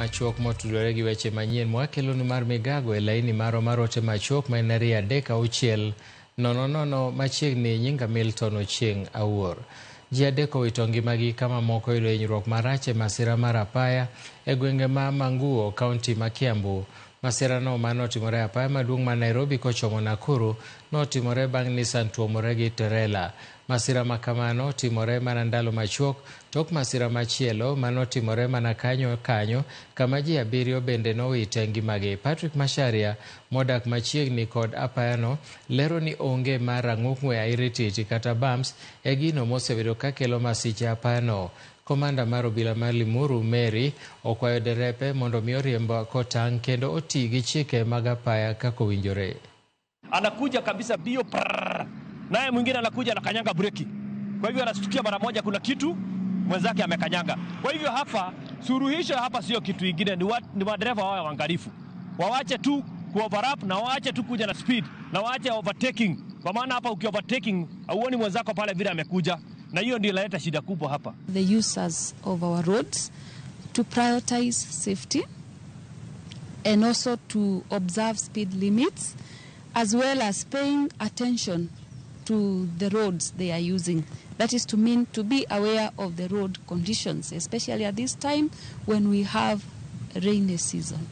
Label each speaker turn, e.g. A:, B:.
A: Machuok motudore gi weche manyien mwakelonu mar migago e laini marwa mar ote machuok ma en 23600 machiegni. Nyinga Milton Ochieng' Awuor. Ji adek owito ngimagi ka mamoko oyudo hinyruok marach e masira mar apaya e gwenge ma Manguo, kaunti ma Kiambu. Masirano manotimore e apaya maduong' ma Nairobi kochomo Nakuru notimore bang' Nissan tuomore gi terela. Masira ma kamano timore mana ndalo machuok tok masira machielo manotimore mana kanyo kanyo kama ji abiriyo bende nowite ngimagi. Patrick Macharia modak machiegni kod apayano lero ni onge mar rang'ukng'we airititi kata bumps e gino mosebedo kakelo masiche apayano. Komanda mar obila mar Limuru Mary okwayo derepe mondo mi oriemb kotang' kendo oti gi chike mag apaya kaka owinjore.
B: Anakuja kabisa bio prrr, naye mwingine anakuja anakanyanga breki, kwa hivyo anashtukia mara moja kuna kitu mwenzake amekanyanga. Kwa hivyo hapa suluhisho hapa sio kitu ingine, ni madereva wawe waangalifu, wawache tu kuoverlap na waache tu kuja na speed na waache overtaking, kwa maana hapa uki overtaking hauoni mwenzako pale vile amekuja, na hiyo ndio inaleta shida kubwa hapa.
C: The users of our roads to prioritize safety and also to observe speed limits, as well as paying attention to the roads they are using. That is to mean to be aware of the road conditions, especially at this time when we have rainy season.